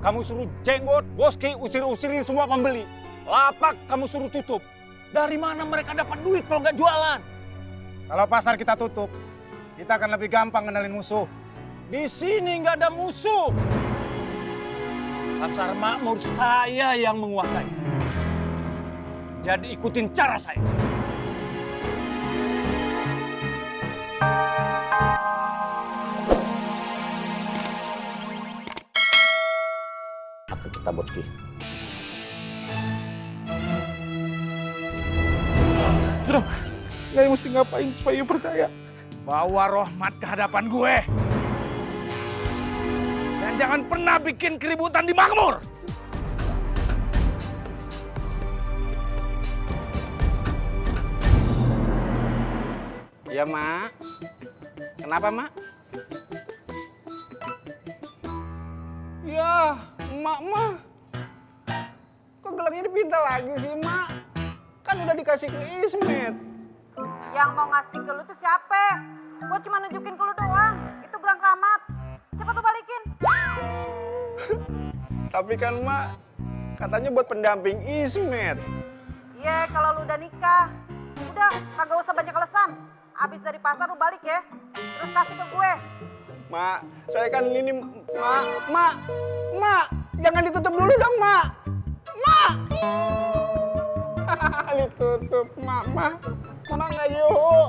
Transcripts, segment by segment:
kamu suruh jenggot, boski, usir-usirin semua pembeli. Lapak kamu suruh tutup. Dari mana mereka dapat duit kalau nggak jualan? Kalau pasar kita tutup, kita akan lebih gampang ngenalin musuh. Di sini nggak ada musuh. Pasar makmur saya yang menguasai. Jadi ikutin cara saya. Aku kita boski. Bro, Nyai mesti ngapain supaya you percaya? Bawa Rohmat ke hadapan gue. Dan jangan pernah bikin keributan di makmur. Ya, Mak. Kenapa, Mak? Ya, Mak mah. Kok gelangnya dipinta lagi sih, Mak? Kan udah dikasih ke Ismet. Yang mau ngasih ke lu tuh siapa? Gua cuma nunjukin ke lu doang. Itu gelang keramat. Cepet tuh balikin. Tapi kan, Mak, katanya buat pendamping Ismet. Iya, kalau lu udah nikah. Udah, kagak usah banyak alasan. Abis dari pasar lu balik ya. Terus kasih ke gue. Mak, saya kan ini, Mak, jangan ditutup dulu dong, Mak. Mak! Ditutup, Mak. Mak nggak yuk.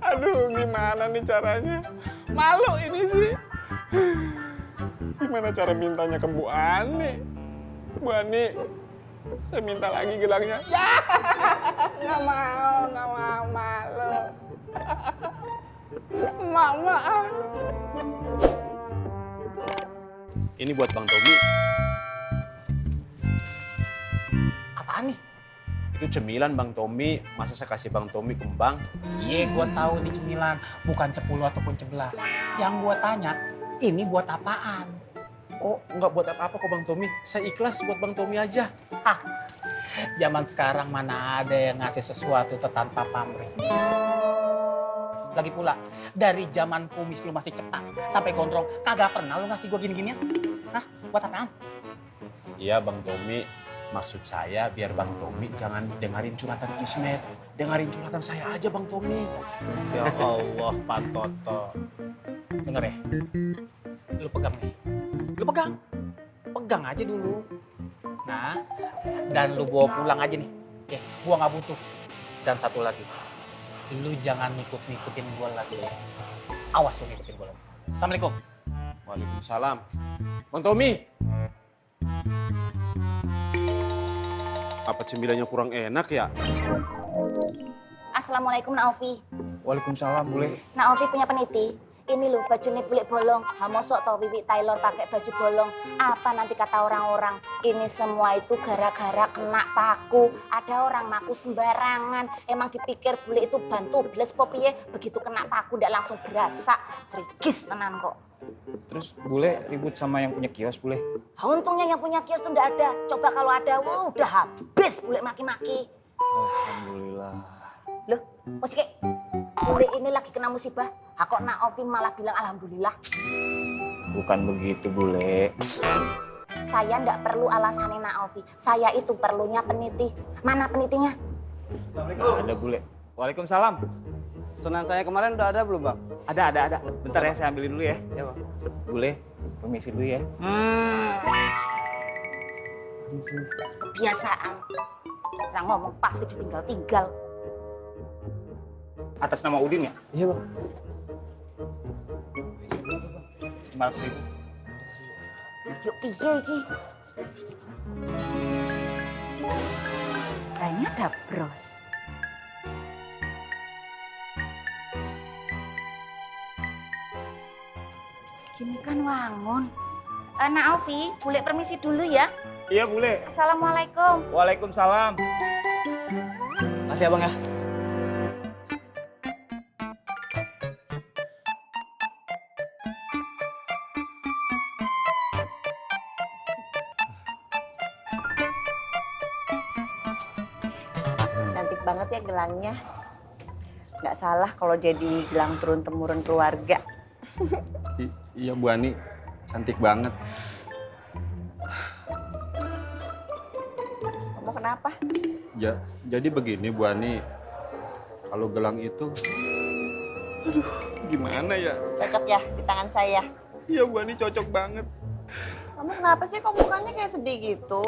Aduh, gimana nih caranya? Malu ini sih. Gimana cara mintanya ke Bu Ani? Bu Ani, saya minta lagi gelangnya. Nggak mau, malu. Mak. Ini buat Bang Tommy. Apaan nih? Itu cemilan Bang Tommy. Masa saya kasih Bang Tommy kembang? Iya, gua tahu ini cemilan, bukan 10 ataupun 11. Yang gua tanya, ini buat apaan? Oh, nggak buat apa-apa kok Bang Tommy. Saya ikhlas buat Bang Tommy aja. Hah, zaman sekarang mana ada yang ngasih sesuatu tanpa pamrih. Lagi pula, dari zaman kumis lu masih cepat sampai gondrong, kagak pernah lu ngasih gua gini-ginian. Hah, buat apaan? Iya Bang Tommy, maksud saya biar Bang Tommy jangan dengerin curhatan Ismet. Dengerin curhatan saya aja Bang Tommy. Ya Allah, Pak Toto. Dengar ya, lu pegang nih. Lu pegang. Pegang aja dulu. Nah, dan lu bawa pulang aja nih. Gua nggak butuh. Dan satu lagi, lu jangan ngikut-ngikutin gua lagi. Awas lu ngikutin gua lagi. Assalamualaikum. Waalaikumsalam. Bang Tommy. Apa cemilannya kurang enak ya? Assalamualaikum Nak Ovi. Waalaikumsalam, boleh. Nak Ovi punya peniti. Ini loh bajunya bulik bolong. Mosok tau Wiwi Taylor pakai baju bolong. Apa nanti kata orang-orang? Ini semua itu gara-gara kena paku. Ada orang maku sembarangan. Emang dipikir bulik itu bantu bles popiye. Begitu kena paku ndak langsung berasa. Cerigis tenan kok. Terus bule ribut sama yang punya kios, boleh? Untungnya yang punya kios tuh ndak ada. Coba kalau ada, wah udah habis bulik maki-maki. Alhamdulillah. Loh, Posike, bulik ini lagi kena musibah. Kok Nak Ovi malah bilang alhamdulillah. Bukan begitu, bule. Saya ndak perlu alasanin Nak Ovi. Saya itu perlunya peniti. Mana penitinya? Assalamualaikum. Ada bule. Waalaikumsalam. Pesanan saya kemarin udah ada belum, Bang? Ada. Bentar ya, saya ambilin dulu ya. Iya, Bang. Bule, permisi dulu ya. Kebiasaan. Orang ngomong pasti ditinggal-tinggal. Atas nama Udin ya? Iya, Bang. 500.000. Yuk piye iki? Nah, ini ada bros. Gini kan wangun. Nak Ovi, boleh permisi dulu ya? Iya, bule. Assalamualaikum. Waalaikumsalam. Makasih ya, Bang ya. Cantik banget ya gelangnya. Nggak salah kalau jadi gelang turun-temurun keluarga. Iya Bu Ani, Cantik banget. Kamu kenapa? Jadi begini Bu Ani, kalau gelang itu, aduh gimana ya? Cocok ya di tangan saya. Iya Bu Ani cocok banget. Kamu kenapa sih kok mukanya kayak sedih gitu?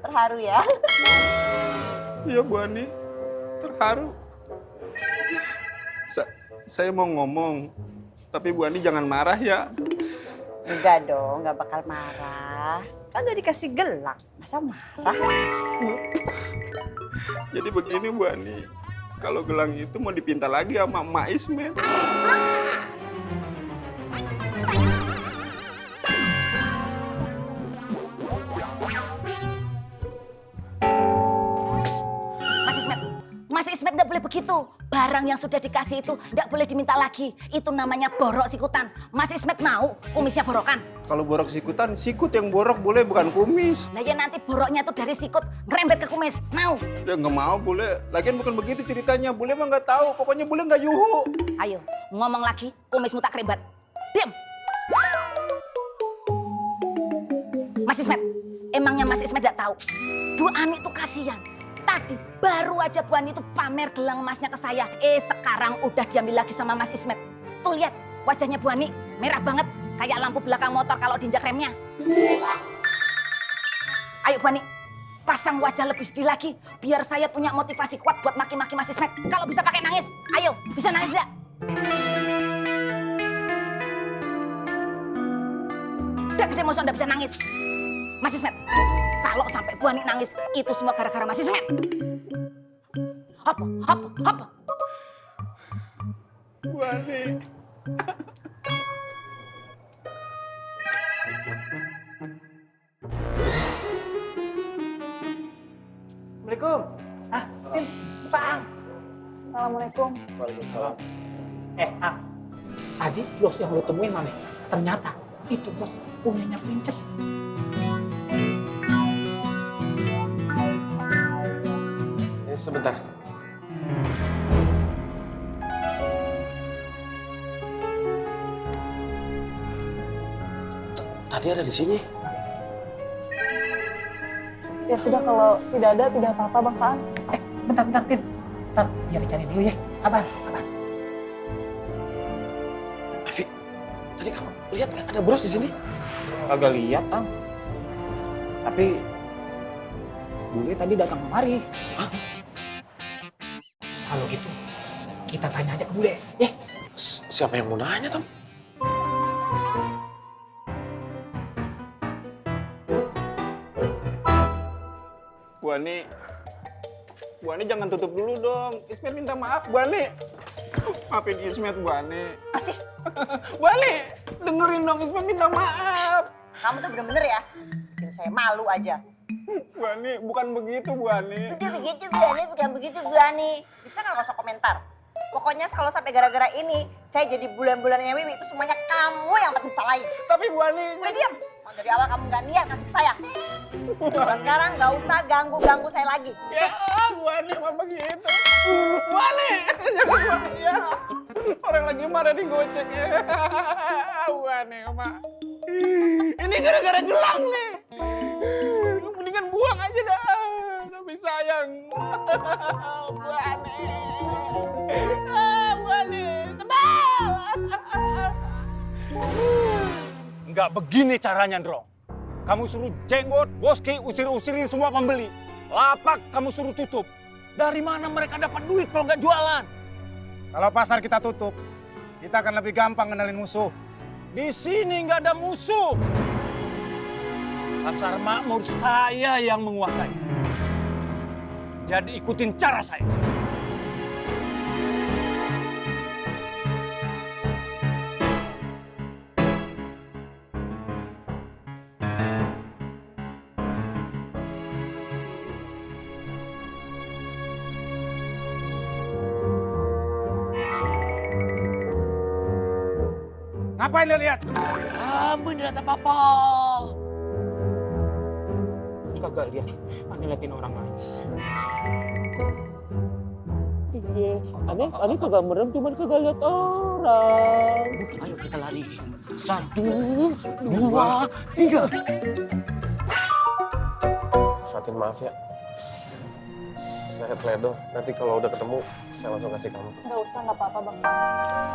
Terharu ya? Iya Bu Ani, terharu. Saya mau ngomong, tapi Bu Ani jangan marah ya. Enggak dong, nggak bakal marah. Kan udah dikasih gelang, masa marah? Jadi begini Bu Ani, kalau gelang itu mau dipinta lagi sama Emak Ismet. Mas Ismet nggak boleh begitu. Barang yang sudah dikasih itu nggak boleh diminta lagi. Itu namanya borok sikutan. Mas Ismet mau kumisnya borokan? Kalau borok sikutan, sikut yang borok boleh, bukan kumis. Nah ya nanti boroknya tuh dari sikut ngerembet ke kumis. Mau? Ya nggak mau boleh. Lagian bukan begitu ceritanya. Bule mah nggak tahu. Pokoknya bule nggak yuhu. Ayo ngomong lagi, kumismu tak kerembat. Diam. Mas Ismet, emangnya Mas Ismet nggak tahu? Bu Ani tuh kasihan. Tadi baru aja Bu Ani itu pamer gelang emasnya ke saya. Sekarang udah diambil lagi sama Mas Ismet. Tuh lihat wajahnya Bu Ani merah banget kayak lampu belakang motor kalau diinjak remnya. Ayo Bu Ani, pasang wajah lebih sedih lagi biar saya punya motivasi kuat buat maki-maki Mas Ismet. Kalau bisa pakai nangis, ayo bisa nangis enggak? Udah gede masa enggak bisa nangis. Mas Ismet, kalau sampai Bu Ani nangis, itu semua gara-gara Mas Ismet. Apa? Bu Ani. Assalamualaikum. Ah, Tin, Pak Ang. Assalamualaikum. Waalaikumsalam. Ang, tadi bos yang lo temuin mana? Ternyata itu bos punyanya Princess. Sebentar. Tadi ada di sini. Ya sudah, kalau tidak ada, tidak apa-apa Bang Faan. Bentar, Tin. Bentar, biar dicari dulu ya. Sabar. Evi, tadi kamu lihat nggak ada bros di sini? Kagak lihat, Ang. Tapi Bule tadi datang kemari. Hah? Kalau gitu, kita tanya aja ke Bule. Ya. Siapa yang mau nanya, Tom? Bu Ani jangan tutup dulu dong. Ismet minta maaf, Bu Ani. Maafin Ismet, Bu Ani. Asih, Bu Ani, dengerin dong, Ismet minta maaf. kamu tuh bener-bener ya. Bikin saya malu aja. Bu Ani, bukan begitu, Bu Ani. Udah begitu Bu Ani, bukan begitu Bu Ani. Bisa nggak usah komentar? Pokoknya kalau sampai gara-gara ini, saya jadi bulan-bulannya Wiwi, itu semuanya kamu yang pasti salahin. Tapi Bu Ani, Udah diam. Dari awal kamu nggak niat ngasih ke saya. Kalau sekarang nggak usah ganggu-ganggu saya lagi. ya Bu Ani mah begitu. Bu Ani, jangan Bu Ani ya. Orang lagi marah di gocek ya. Bu Ani mah. Ini gara-gara gelang nih. Mendingan buang aja dah. Tapi sayang. Bu Ani. Bu Ani, tebal. Nggak begini caranya, Ndrong. Kamu suruh jenggot, Boski usir-usirin semua pembeli. Lapak kamu suruh tutup. Dari mana mereka dapat duit kalau nggak jualan? Kalau pasar kita tutup, kita akan lebih gampang ngenalin musuh. Di sini nggak ada musuh. Pasar makmur saya yang menguasai. Jadi ikutin cara saya. Ngapain lo lihat? Kamu lihat apa-apa. Kagak lihat. Aneh liatin orang lain. Iya, aneh kagak merem, cuman kagak lihat orang. orang. Ayo kita lari. 1, 2, 3. Fatin, maaf ya. Saya teledor. Nanti kalau udah ketemu, saya langsung kasih kamu. Nggak usah, nggak apa-apa Bang Kaan.